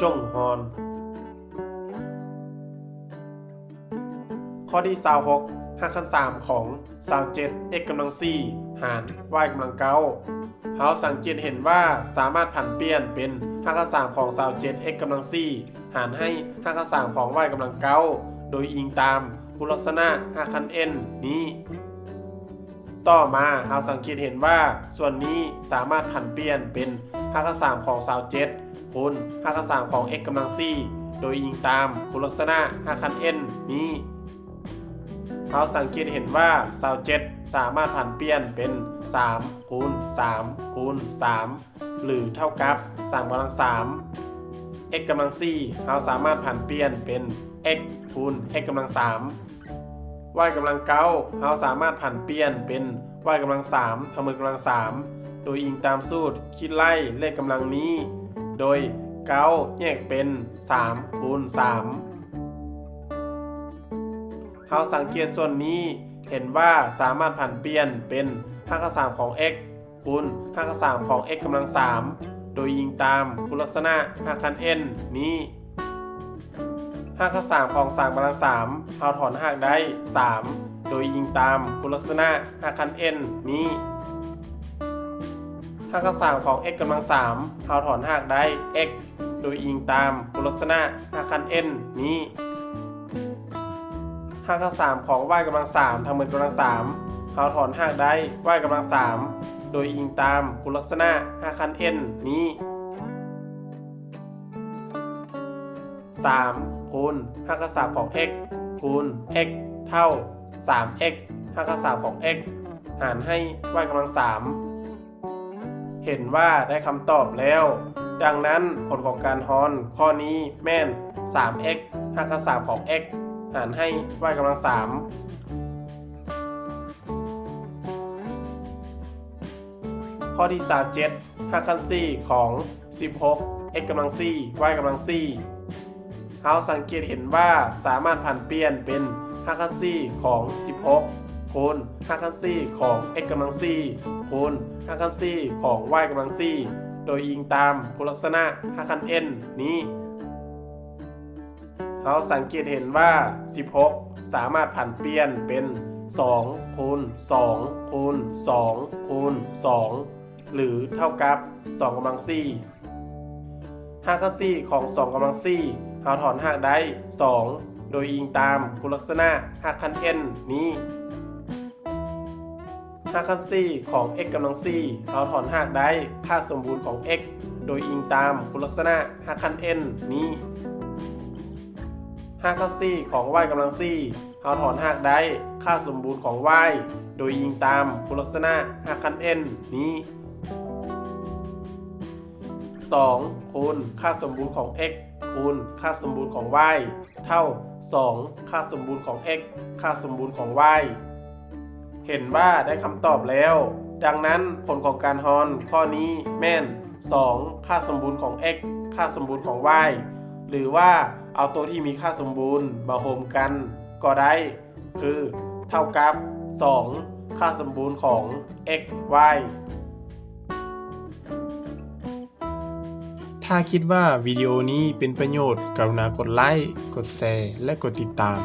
ຈົ່ງຮອນ. ຂໍ້ທີຊາວຫົກ ຮາກຂັ້ນສາມຂອງຊາວເຈັດ x ກຳລັງສີ່ ຫານ y ກຳລັງເກົ້າ. ເຮົາສັງເກດເຫັນວ່າສາມາດຜັນປ່ຽນເປັນຮາກຂັ້ນສາມຂອງຊາວເຈັດ x ກຳລັງສີ່ ຫານໃຫ້ຮາກຂັ້ນສາມຂອງ y ກຳລັງເກົ້າ ໂດຍອີງຕາມຄຸນລັກສະນະຮາກຂັ້ນ n ນີ້. ຕໍ່ມາເຮົາສັງເກດເຫັນວ່າສ່ວນນີ້ສາມາດຜັນປ່ຽນເປັນຮາກຂັ້ນສາມຂອງຊາວເຈັດ ຄູນຮາກຂັ້ນສາມຂອງ x ກຳລັງສີ່ ໂດຍອີງຕາມຄຸນລັກສະນະຮາກຂັ້ນ n ນີ້. ເຮົາສັງເກດເຫັນວ່າຊາວເຈັດສາມາດຜັນປ່ຽນເປັນສາມຄູນສາມຄູນສາມ ຫຼື ເທົ່າກັບສາມກຳລັງສາມ. x ກຳລັງສີ່ ເຮົາສາມາດຜັນປ່ຽນເປັນ x ຄູນ x ກຳລັງສາມ. y ກຳລັງເກົ້າ ເຮົາສາມາດຜັນປ່ຽນເປັນ y ກຳລັງສາມ ທຳເໝິດກຳລັງສາມ ໂດຍອີງຕາມສູດຄິດໄລ່ເລກກຳລັງນີ້ ໂດຍເກົ້າແຍກເປັນສາມຄູນສາມ. ເຮົາສັງເກດສ່ວນນີ້ເຫັນວ່າສາມາດຜັນປ່ຽນເປັນຮາກຂັ້ນສາມຂອງ x ຄູນຮາກຂັ້ນສາມຂອງ x ກຳລັງສາມ ໂດຍອີງຕາມຄຸນລັກສະນະຮາກຂັ້ນ n ນີ້. ຮາກຂັ້ນສາມຂອງສາມກຳລັງສາມ ເຮົາຖອນຮາກໄດ້ສາມ ໂດຍອີງຕາມຄຸນລັກສະນະຮາກຂັ້ນ n ນີ້. ຮາກຂັ້ນສາມຂອງ x ກຳລັງສາມ ເຮົາຖອນຮາກໄດ້ x ໂດຍອີງຕາມຄຸນລັກສະນະຮາກຂັ້ນ n ນີ້. ຮາກຂັ້ນສາມຂອງ y ກຳລັງສາມ ທັງໝົດກຳລັງສາມ ເຮົາຖອນຮາກໄດ້ y ກຳລັງສາມ ໂດຍອີງຕາມຄຸນລັກສະນະຮາກຂັ້ນ n ນີ້. ສາມຄູນຮາກຂັ້ນສາມຂອງ x ຄູນ x ເທົ່າສາມ x ຮາກຂັ້ນສາມຂອງ x ຫານໃຫ້ y ກຳລັງສາມ. ເຫັນວ່າໄດ້ຄຳຕອບແລ້ວ. ດັ່ງນັ້ນ, ຜົນຂອງການຮອນຂໍ້ນີ້ແມ່ນ ສາມ x ຮາກຂັ້ນສາມຂອງ x ຫານໃຫ້ y ກຳລັງສາມ. ຂໍ້ທີຊາວເຈັດ ຮາກຂັ້ນສີ່ຂອງສິບຫົກ x ກຳລັງສີ່ y ກຳລັງສີ່. ເຮົາສັງເກດເຫັນວ່າສາມາດຜັນປ່ຽນເປັນຮາກຂັ້ນສີ່ຂອງສິບຫົກ ຄູນຮາກຂັ້ນສີ່ຂອງ x ກຳລັງສີ່ ຄູນຮາກຂັ້ນສີ່ຂອງ y ກຳລັງສີ່ ໂດຍອີງຕາມຄຸນລັກສະນະຮາກຂັ້ນ n ນີ້. ເຮົາສັງເກດເຫັນວ່າສິບຫົກສາມາດຜັນປ່ຽນເປັນສອງຄູນສອງຄູນສອງຄູນສອງ ຫຼື ເທົ່າກັບສອງກຳລັງສີ່. ຮາກຂັ້ນສີ່ຂອງສອງກຳລັງສີ່ ເຮົາຖອນຮາກໄດ້ສອງ ໂດຍອີງຕາມຄຸນລັກສະນະຮາກຂັ້ນ n ນີ້. ຮາກຂັ້ນສີ່ຂອງ x ກຳລັງສີ່ ເຮົາຖອນຮາກໄດ້ຄ່າສົມບູນຂອງ x ໂດຍອີງຕາມຄຸນລັກສະນະຮາກຂັ້ນ n ນີ້. ຮາກຂັ້ນສີ່ຂອງ y ກຳລັງສີ່ ເຮົາຖອນຮາກໄດ້ຄ່າສົມບູນຂອງ y ໂດຍອີງຕາມຄຸນລັກສະນະຮາກຂັ້ນ n ນີ້. ສອງຄູນຄ່າສົມບູນຂອງ x ຄູນຄ່າສົມບູນຂອງ y ເທົ່າສອງຄ່າສົມບູນຂອງ x ຄ່າສົມບູນຂອງ y. ເຫັນວ່າໄດ້ຄຳຕອບແລ້ວ. ດັ່ງນັ້ນ, ຜົນຂອງການຮອນຂໍ້ນີ້ແມ່ນ ສອງຄ່າສົມບູນຂອງ x ຄ່າສົມບູນຂອງ y ຫຼືວ່າເອົາໂຕທີ່ມີຄ່າສົມບູນມາໂຮມກັນກໍໄດ້ ຄືເທົ່າກັບສອງຄ່າສົມບູນຂອງ x y. ຖ້າຄິດວ່າວິດີໂອນີ້ເປັນປະໂຫຍດ, ກະລຸນາກົດໄລ, ກົດແຊ ແລະ ກົດຕິດຕາມ.